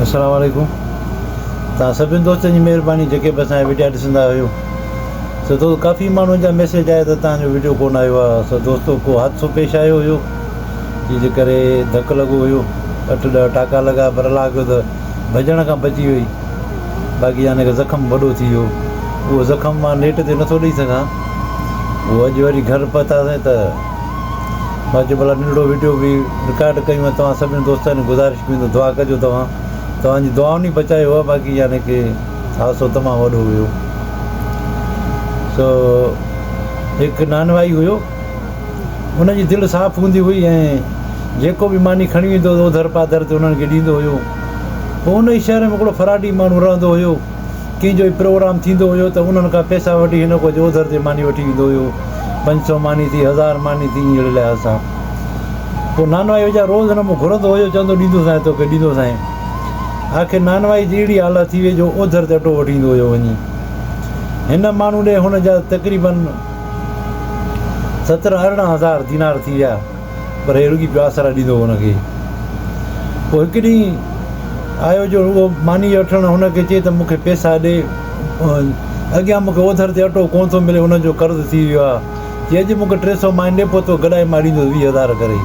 السلام عليڪم توهان سڀني دوستن جي مهرباني جيڪي به اسان جا وڊيا ڏسندا آهيو سو دوست ڪافي ماڻهن جا ميسيج آيا ته توهان جو وڊيو ڪونه آيو آهي سو دوستو ڪو حادثو پيش آيو هيو جنهن جي ڪري ڌڪ لڳو هيو اٺ ڏهه ٽاڪا لڳا پر الله ڪيو ته ڀڄڻ کان بچي وئي باقي يعني ڪه زخم وڏو ٿي ويو اهو زخم مان نيٽ تي نٿو ڏئي سگهان اهو اڄ وري گهر پهتاسين ته مان چيو ڀلا ننڍڙو وڊيو به رڪارڊ ڪيون ۽ توهان سڀني دوستن کي گذارش ڪيون ته دعا ڪجو توهان توهان جي دعائن ئي بچايو آهي باقي يعني ڪي حادثو تمام وڏو هيو سو هڪ نانوائي هيو ان جي دل صاف هوندي هئي ۽ جيڪو به ماني کڻي ويندو هو اوڌر پاڌر تي انهن کي ڏيندو هيو پوء ان ئي شهر ۾ هڪڙو فراڊي ماڻهو رهندو هيو ڪنهن جو به پروگرام ٿيندو هيو ته انهن کان پئسا وٺي هن ڪجهه اوڌر تي ماني وٺي ويندو هيو. 500 ماني ٿي، هزار ماني ٿي ائين اهڙي لحاظ سان. پوء نانوائي ويچارو روز هن مون گهرندو هيو، چوندو ڏيندوسانء توکي ڏيندوسانء. آخر نانوائي جي اهڙي حالت ٿي وئي جو اوڌر تي اٽو وٺي ايندو هيو وڃي. هن ماڻهو ڏي هن جا تقريباً سترهن ارڙهن هزار دينار ٿي ويا. پر هي رڳي پيو آسرا ڏيندو هو هن کي. پوء هڪ ڏينهن آيو جو اهو ماني وٺڻ هن کي چئي ته مون کي پئسا ڏي، اڳيان مون کي اوڌر تي اٽو ڪونه ٿو ملي، ان جو قرض ٿي ويو آهي. چي اڄ مون کي 300 ماني ڏي پوء توکي گڏائي مان ڏيندس 20 هزار ڪري.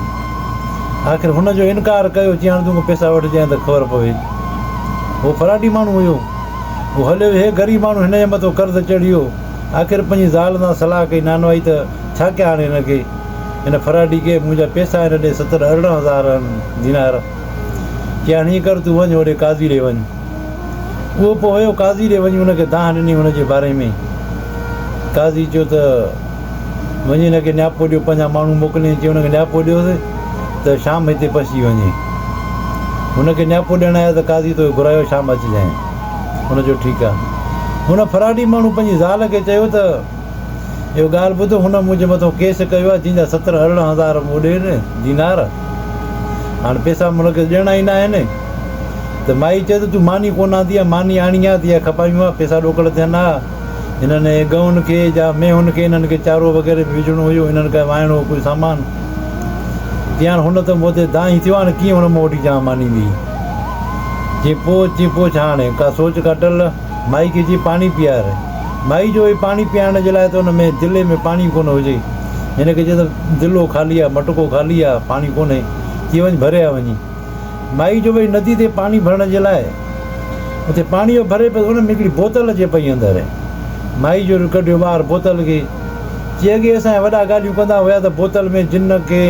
آخر هن جو انڪار ڪيو، چي هاڻ تون مون کان پئسا وٺجانء ته خبر پوي. هو فراڊي ماڻهو هيو. هو هليو ويو. هي غريب ماڻهو هن جي مٿو قرض چڙهي ويو. آخر پنهنجي زال سان صلاح ڪئي نانوائي ته ڇا ڪيان هاڻي هن کي؟ هن فراڊي کي منهنجا پيسا هن ڏي ستر 18 هزار آهن دينار. چي هاڻي ائين ڪر تون وڃ هوڏي قاضي ڏي وڃ. اهو پوء ويو قاضي ڏي وڃي هن کي دانهن ڏني هن جي باري ۾. قاضي چيو ته وڃي هن کي نياپو ڏيو پنهنجا ماڻهو موڪلين چي هن کي نياپو ڏيوس ته شام هتي پهچي وڃي. هن کي نياپو ڏيڻ آيا ته قاضي توکي گهرايو شام اچجانء. هن چيو ٺيڪ آهي. هن فراڊي ماڻهو پنهنجي زال کي چيو ته. اهو ڳالهه ٻڌ، هن منهنجي مٿو ڪيس ڪيو آهي، جنهن جا سترهن 18 هزار مون ڏي آهن دينار. هاڻ پئسا مون کي ڏيڻا ئي نه آهن. ته مائي چيو ته تون ماني ڪونه آندي آهي، ماني آڻي ها ته اها کپايون ها، پئسا ڏوڪڙ ٿين ها. هنن ڳئون کي يا مينهن کي انهن کي چارو وغيره به وجهڻو هيو، انهن کي وائڻو هو ڪجهه سامان. چي هاڻ هن ته مون تي دانهين ٿيو، هاڻ ڪيئن هن مون وٺي اچان ماني ٻي. چي پوء، چي پوء ڇا هاڻي، ڪا سوچ ڪا ٽل. مائي کي چي پاڻي پيار. مائي جو وئي پاڻي پيارڻ جي لاء ته ان ۾ دلي ۾ پاڻي ڪونه هجي. هن کي چي ته دلو خالي آ، مٽڪو خالي آ، پاڻي ڪونهي. چي وڃ ڀري آ وڃي. مائي جو وئي ندي تي پاڻي ڀرڻ جي لاء. اتي پاڻي جو ڀري پيس ان ۾ هڪڙي بوتل اچي پئي اندر. مائي جو ڪڍيو ٻاهر بوتل کي. چي اڳي اسان جا وڏا ڳالهيون ڪندا هيا ته بوتل ۾ جن کي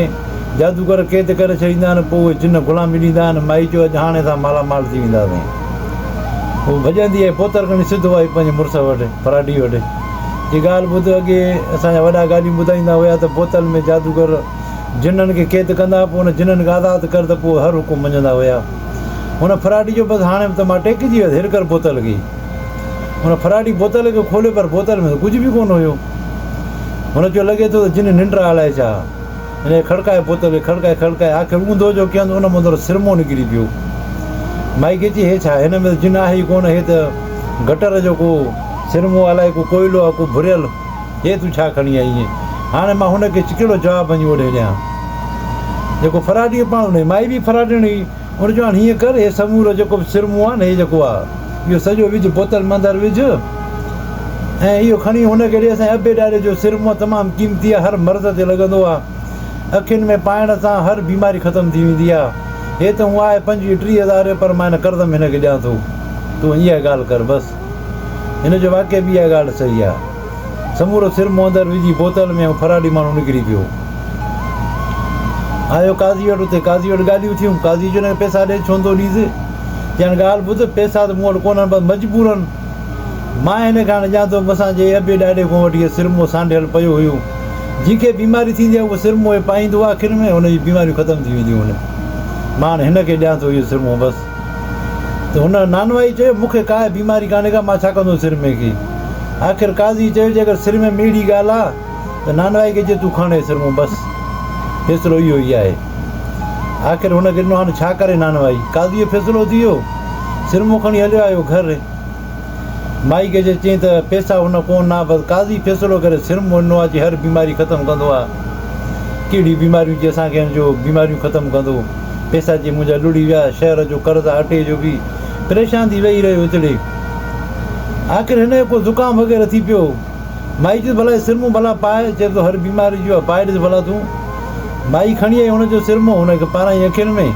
جادوگر قيد ڪري ڇڏيندا آهن پوء اهي جن غلامي ڏيندا آهن. مائي چيو اڄ هاڻي اسان مالا مال ٿي وينداسين. هوء ڀڄندي آئي پوتر کڻي سڌو آئي پنهنجي مڙس وٽ فراڊي وٽ. چي ڳالهه ٻڌ اڳي اسان جا وڏا ڳالهيون ٻڌائيندا هيا ته بوتل ۾ جادوگر جنن کي قيد ڪندا هئا پوء ان جنن کي آزاد ڪر ته پوء هر حڪم مڃندا هيا. هن فراڊي چيو بس هاڻي ته مان ٽيڪجي ويس هير ڪر بوتل کي. هن فراڊي بوتل کي کوليو پر بوتل ۾ ته ڪجهه به ڪونه هيو. هن چيو لڳي ٿو ته جن ننڊ آيل آهي ڇا؟ هن کي کڙڪائي بوتل کي کڙڪائي کڙڪائي آخر اونڌو جو ڪيائين ته ان مان ٿورو سرمو نڪري پيو. مائي کي چي هي ڇا هن ۾ ته جن آهي ئي ڪونه هي ته گٽر جو ڪو سرمو الائي ڪو ڪوئلو آهي ڪو ڀريل هي تون ڇا کڻي آئي آهين؟ هاڻي مان هن کي ڪهڙو جواب وڃي اوڏي ڏيان؟ جيڪو فراڊيء پاڻ انهي مائي به فراڊڻ هئي. ان چيو هاڻ هيئن ڪر، هي سمورو جيڪو به سرمو آهي نه، هي جيڪو آهي، اهو سڄو وجهه بوتل ۾ اندر وجهه ۽ اهو کڻي هن کي ڏي. اسان جي ابي ڏاڏي جو سرمو تمام قيمتي آهي، هر مرض تي لڳندو آهي. اکين ۾ پائڻ سان هر بيماري ختم ٿي ويندي آهي. هي ته هونء آهي 25 30 هزار جو، پر مان هن قرض ۾ هن کي ڏيان ٿو. تون اها ڳالهه ڪر بس. هن جو واقعي به اها ڳالهه صحيح آهي. سمورو سرمو اندر وجهي بوتل ۾ ۽ فراڊي ماڻهو نڪري پيو. آيو قاضي وٽ، اتي قاضي وٽ ڳالهيون ٿيون. قاضي چيو هن کي پئسا ڏي، ڇو نٿو ڏينس؟ چيائين ڳالهه ٻڌ، پئسا ته مون وٽ ڪونهن پر مجبورن مان هن کي هاڻي ڏيان ٿو. اسان جي ابي ڏاڏي کان وٺي هي سرمو سانڍيل پيو هيو. جنهن کي بيماري ٿيندي آهي اهو سرمو هي پائيندو آهي اکين ۾ هن جون بيماريون ختم ٿي وينديون آهن. مان هاڻي هن کي ڏيان ٿو اهو سرمو بس. ته هن نانوائي چيو، مون کي ڪائي بيماري ڪانهي ڪا، مان ڇا ڪندس سرمي کي؟ آخر قاضي چيو، جيڪر سرمي ۾ اهڙي ڳالهه آ ته نانوائي کي چئه تون کڻ هي سرمو بس، فيصلو اهو ئي آهي. آخر هن کي ڏنو، هاڻي ڇا ڪري نانوائي؟ قاضي جو فيصلو ٿي ويو، سرمو کڻي هليو آيو گهر. مائي کي چئي چيائين ته پئسا هن ڪونه ڏنا، بس قاضي فيصلو ڪري سرمو ڏنو آ، چي هر بيماري ختم ڪندو آ. ڪهڙيون بيماريون چي اسان کي هن جو بيماريون ختم ڪندو. پئسا چي منهنجا لڙهي ويا، شهر جو قرض آ اٽي جو به. پريشان ٿي ويهي رهيو هتڙي. آخر هن جو ڪو زڪام وغيره ٿي پيو. مائي چيس ڀلا هي سرمو ڀلا پاء، چئي ٿو هر بيماري جو آ، پائي ڏس ڀلا تون. مائي کڻي آئي هن جو سرمو، هن کي پارائين اکين ۾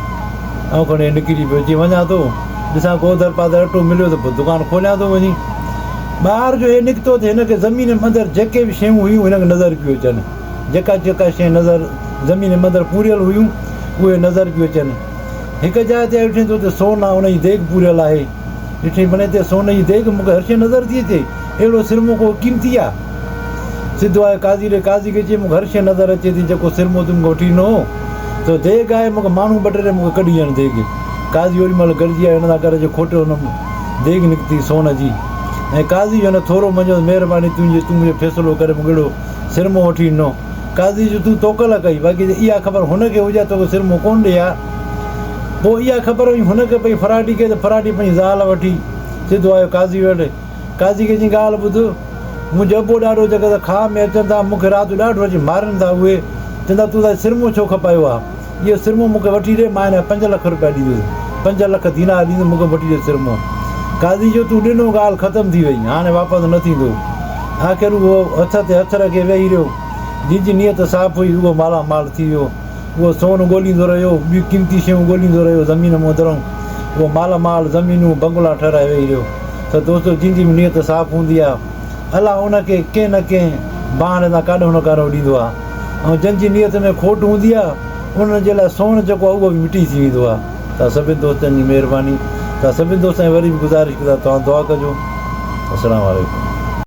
۽ کڻي نڪري پيو. چي وڃان ٿو، ڏسان ڪو اوڌر پاڌر اٽو مليو ته پوء دڪان کوليان ٿو وڃي. ٻاهر جو هي نڪتو ته هن کي زمين اندر جيڪي به شيون هيون هن کي نظر پيون اچن. جيڪا جيڪا شيء نظر زمين اندر پوريل هيون، اهي نظر پيون اچن. هڪ جاء تي آيو ڏٺائين ته اتي سون آ، ان جي ديڳ پوريل آهي. ڏٺائين بڻي تي سون جي ديڳ، مون کي هر شيء نظر ٿي اچي، اهڙو سرمو ڪو قيمتي آ. سڌو آيو قاضي ڏي، قاضي کي چيائين مون کي هر شيء نظر اچي ٿي، جيڪو سرمو تون مون کي وٺي ڏنو هو، سو ديڳ آهي، مون کي ماڻهو ٻه ٽي ڏي مون کي ڪڍي ڏين ديڳ. قاضي اوڏي مهل گڏجي آيو، هن سان گڏ اچي کوٽيو هن ديڳ نڪتي سون جي ۽ قاضي جو هن ٿورو مڃيو ته مهرباني تنهنجي، تون منهنجو فيصلو ڪري مون کي اهڙو سرمو وٺي ڏنو. قاضي جو تون توڪل ڪئي، باقي جي اها خبر هن کي هجي ها توکي سرمو ڪونه ڏئي ها. پوء اها خبر وڃي هن کي پئي فراڊي کي ته فراڊي پنهنجي زال وٺي سڌو آيو قاضي وٽ. قاضي کي چيائين ڳالهه ٻڌ، منهنجو ابو ڏاڏو جيڪي ته خواب ۾ اچن ٿا، مون کي رات جو ڏاڍو اچي مارين ٿا، اهي چون ٿا تون ته سرمو ڇو کپايو آ؟ اهو سرمو مون کي وٺي ڏي، مان هن کي 5 لک روپيا ڏيندس، 5 لک دينار ڏيندس، مون کي وٺي ڏي سرمو. قاضي چيو، تون ڏنو، ڳالهه ختم ٿي وئي، هاڻي واپس نه ٿيندو. آخر اهو هٿ تي هٿ رکي ويهي رهيو. جنهن جي نيت صاف هئي، اهو مالا مال ٿي ويو. اهو سون ڳوليندو رهيو، ٻيون قيمتي شيون ڳوليندو رهيو، زمين مان اندرئون اهو مالا مال، زمينون، بنگلا ٺهرائي ويهي رهيو. ته دوستو جنهن جي به نيت صاف هوندي آهي، الله ان کي ڪنهن نه ڪنهن بهاني سان ڪاڏهون نه ڪاڏهون ڏيندو آهي. ۽ جن جي نيت ۾ کوٽ هوندي آ انهن جي لاء سون جيڪو آ اهو به مٽي ٿي ويندو آ. توهان سڀني دوستن جي مهرباني. توهان سڀني دوستن کي وري به گذارش ڪندا توهان دعا ڪجو. السلام عليڪم.